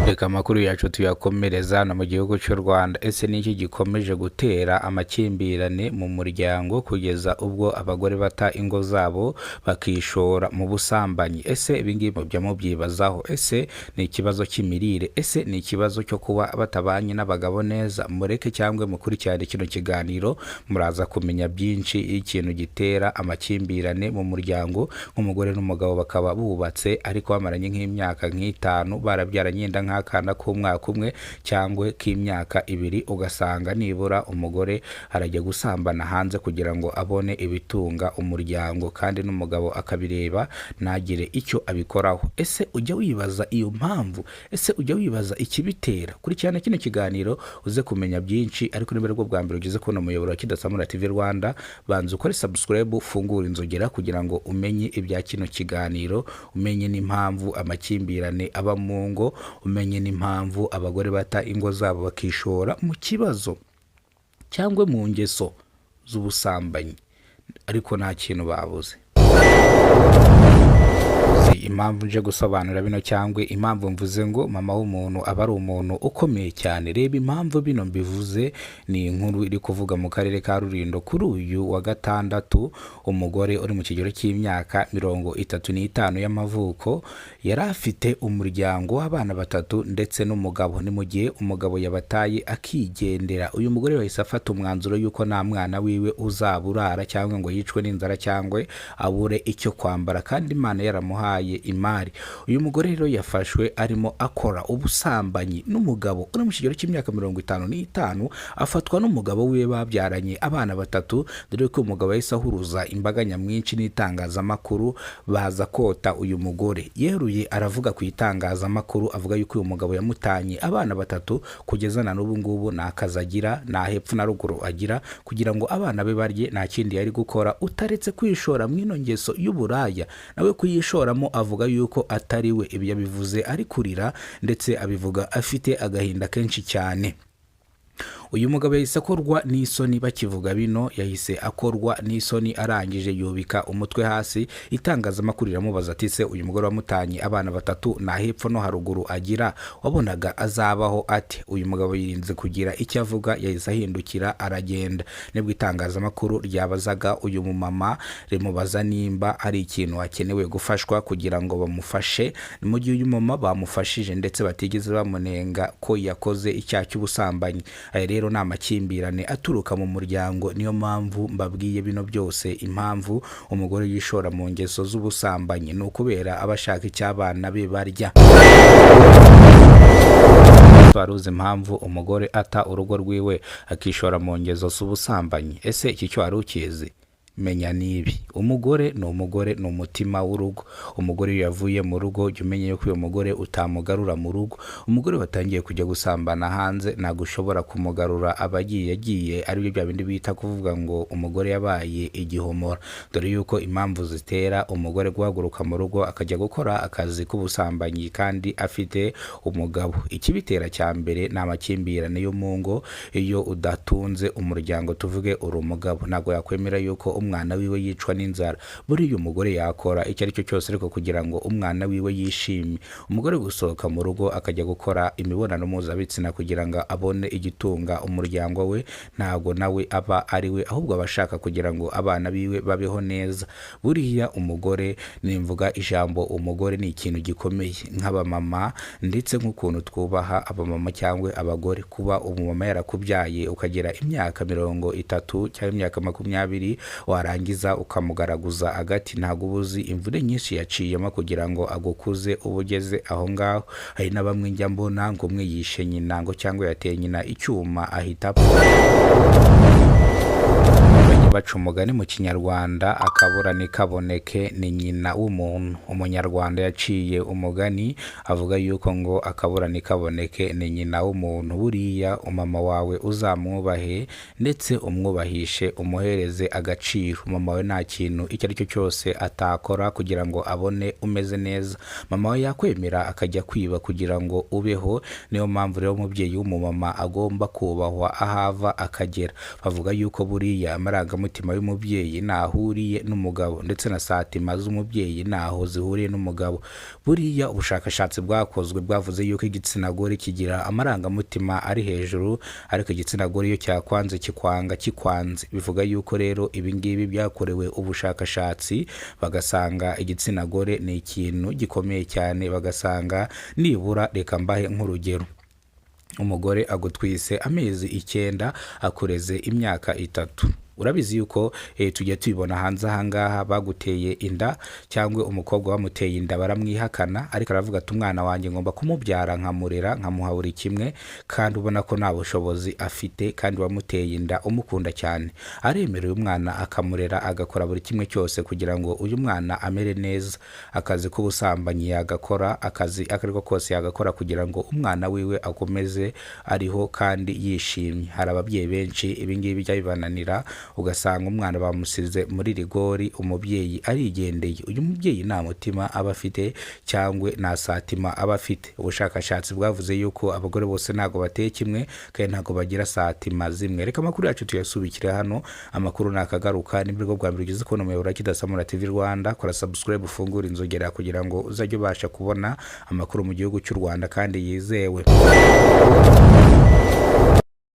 Reka amakuru yacu tuyakomereza hano mu gihugu cy'u Rwanda. Ese ni iki gikomeje gutera amakimbirane mu muryango kugeza ubwo abagore bata ingo zabo bakishora mu busambanyi? Ese ibi ngibi mujya mubyibazaho? Ese ni ikibazo cy'imirire? Ese ni ikibazo cyo kuba batabanye n'abagabo neza? Mureke cyangwa mukurikirane kino kiganiro, muraza kumenya byinshi y'ikintu gitera amakimbirane mu muryango, nk'umugore n'umugabo bakaba bubatse ariko bamaranye nk'imyaka nk'itanu, barabyaranye yenda nk'akana k'umwaka umwe cyangwa k'imyaka 2, ugasanga nibura umugore arajya gusambana hanze kugira ngo abone ibitunga umuryango, kandi n'umugabo akabireba ntagire icyo abikoraho. Ese ujya wibaza iyo mpamvu? Ese ujya wibaza ikibitera? Kurikirana kino kiganiro uze kumenya byinshi. Ariko niba aribwo bwa mbere ugeze kubona umuyoboro wa Kidasamura TV Rwanda, banza ukore subscribe, ufungure inzogera kugira ngo umenye ibya kino kiganiro, umenye n'impamvu amakimbirane aba mu ngo, umenye n'impamvu abagore bata ingo zabo bakishora mu kibazo cyangwa mu ngeso z'ubusambanyi, ariko nta kintu babuze. Impamvu nje gusobanura bino cyangwa impamvu mvuze ngo mama w'umuntu aba ari umuntu ukomeye cyane, reba impamvu bino mbivuze. Ni inkuru iri kuvuga mu karere ka Rulindo kuri uyu wa gatandatu. Umugore uri mu kigero cy'imyaka 35 y'amavuko yari afite umuryango w'abana batatu ndetse n'umugabo. Ni mu gihe umugabo yabataye akigendera, uyu mugore yahise afata umwanzuro y'uko nta mwana wiwe uzaba urara cyangwa ngo yicwe n'inzara cyangwa abure icyo kwambara, kandi Imana yaramuhaye imari. Uyu mugore rero yafashwe arimo akora ubusambanyi n'umugabo uri mu kigero cy'imyaka 55, afatwa n'umugabo wiwe babyaranye abana batatu, dore ko umugabo yahise ahuruza imbaga nyamwinshi n'itangazamakuru baza kota uyu mugore. Yeruye aravuga ku itangazamakuru, avuga yuko uyu mugabo yamutanye abana batatu, kugeza na n'ubu ngubu nta kazi agira, nta hepfo na ruguru agira kugira ngo abana be barye. Nta kindi yari gukora utaretse kwishora mu ino ngeso y'uburaya. Nawe kuyishoramo avuga yuko atari we. Ibi yabivuze ari kurira, ndetse abivuga afite agahinda kenshi cyane. Uyu mugabo yahise akorwa n'isoni bakivuga bino, yahise akorwa n'isoni arangije yubika umutwe hasi. Itangazamakuru riramubaza ati: "Se uyu mugore wamutanye abana batatu, nta hepfo no haruguru agira, wabonaga azabaho ate?" Uyu mugabo yirinze kugira icyo avuga, yahise ahindukira aragenda. Nibwo itangazamakuru ryabazaga uyu mumama, rimubaza nimba ari ikintu akenewe gufashwa kugira ngo bamufashe. Ni mu gihe uyu mama bamufashije ndetse batigeze bamunenga ko yakoze icyaha cy'ubusambanyi. Aya rero ni amakimbirane aturuka mu muryango, niyo mpamvu mbabwiye bino byose. Impamvu umugore yishora mu ngeso z'ubusambanyi ni ukubera aba ashaka icyo abana be barya. Wari uzi impamvu umugore ata urugo rwiwe akishora mu ngeso z'ubusambanyi? Ese iki cyo wari ukizi? Menya n'ibi: umugore ni umugore, ni umutima w'urugo. Umugore iyo yavuye mu rugo, jya umenya yuko uyu mugore utamugarura mu rugo. Umugore watangiye kujya gusambana hanze ntabwo ushobora kumugarura, aba agiye agiye, aribyo bya bindi bita kuvuga ngo umugore yabaye igihomora. Dore yuko impamvu zitera umugore guhaguruka mu rugo akajya gukora akazi k'ubusambanyi kandi afite umugabo, ikibitera cya mbere ni amakimbirane yo mu ngo. Iyo udatunze umuryango, tuvuge uri umugabo, ntabwo yakwemera yuko umwana wiwe yicwa n'inzara. Buriya umugore yakora icyo ari cyo cyose ariko kugira ngo umwana wiwe yishime. Umugore gusohoka mu rugo akajya gukora imibonano mpuzabitsina kugira ngo abone igitunga umuryango we, ntabwo nawe aba ari we, ahubwo aba ashaka kugira ngo abana biwe babeho neza. Buriya umugore, nimvuga ijambo umugore, ni ikintu gikomeye nk'abamama, ndetse nk'ukuntu twubaha abamama cyangwa abagore. Kuba umumama yarakubyaye ukagera imyaka 30 cyangwa imyaka 20, warangiza ukamugaraguza agati, ntabwo uba uzi imvune nyinshi yaciyemo kugira ngo agukuze uba ugeze aho ngaho. Hari na bamwe njya mbona ngo umwe yishe nyina, ngo cyangwa yateye nyina icyuma ahita apfa. Bajya baca umugani mu Kinyarwanda: "Akabura ntikaboneke ni nyina w'umuntu." Umunyarwanda yaciye umugani avuga yuko ngo akabura ntikaboneke ni nyina w'umuntu. Buriya umama wawe uzamwubahe ndetse umwubahishe, umuhereze agaciro. Mama wawe nta kintu icyo ari cyo cyose atakora kugira ngo abone umeze neza. Mama wawe yakwemera akajya kwiba kugira ngo ubeho. Niyo mpamvu rero umubyeyi w'umumama agomba kubahwa aho ava akagera. Bavuga yuko buriya amarangamutima Amarangamutima y'umubyeyi ntahuriye n'umugabo, ndetse na sentiments z'umubyeyi ntaho zihuriye n'umugabo. Buriya ubushakashatsi bwakozwe bwavuze yuko igitsina gore kigira amarangamutima ari hejuru, ariko igitsina gore iyo cyakwanze kikwanga kikwanze. Bivuga yuko rero ibingibi byakorewe ubushakashatsi, bagasanga igitsina gore ni ikintu gikomeye cyane. Bagasanga nibura, reka mbahe nk'urugero, umugore agutwise amezi 9, akureze imyaka 3. Urabizi yuko tujya tubibona hanze ahangaha, baguteye inda cyangwa umukobwa bamuteye inda baramwihakana, ariko aravuga ati: "Umwana wanjye ngomba kumubyara, nkamurera, nkamuha buri kimwe." Kandi ubona ko nta bushobozi afite, kandi wamuteye inda umukunda cyane, aremera uyu mwana akamurera, agakora buri kimwe cyose kugira ngo uyu mwana amere neza. Akazi k'ubusambanyi yagakora, akazi ako ariko kose yagakora kugira ngo umwana wiwe akomeze ariho kandi yishimye. Hari ababyeyi benshi ibingibi bijya bibananira, ugasanga umwana bamusize muri rigori, umubyeyi arigendeye. Uyu mubyeyi nta mutima aba afite cyangwa nta sentiments aba afite. Ubushakashatsi bwavuze yuko abagore bose ntabwo bateye kimwe kandi ntabwo bagira sentiments zimwe. Reka amakuru yacu tuyasubikire hano. Amakuru nakagaruka. Nibwo bwa mbere ugeze kubona umuyoboro wa Kidasamura TV Rwanda, kora subscribe, ufungure inzogera kugira ngo uzajye ubasha kubona amakuru mu gihugu cy'u Rwanda kandi yizewe.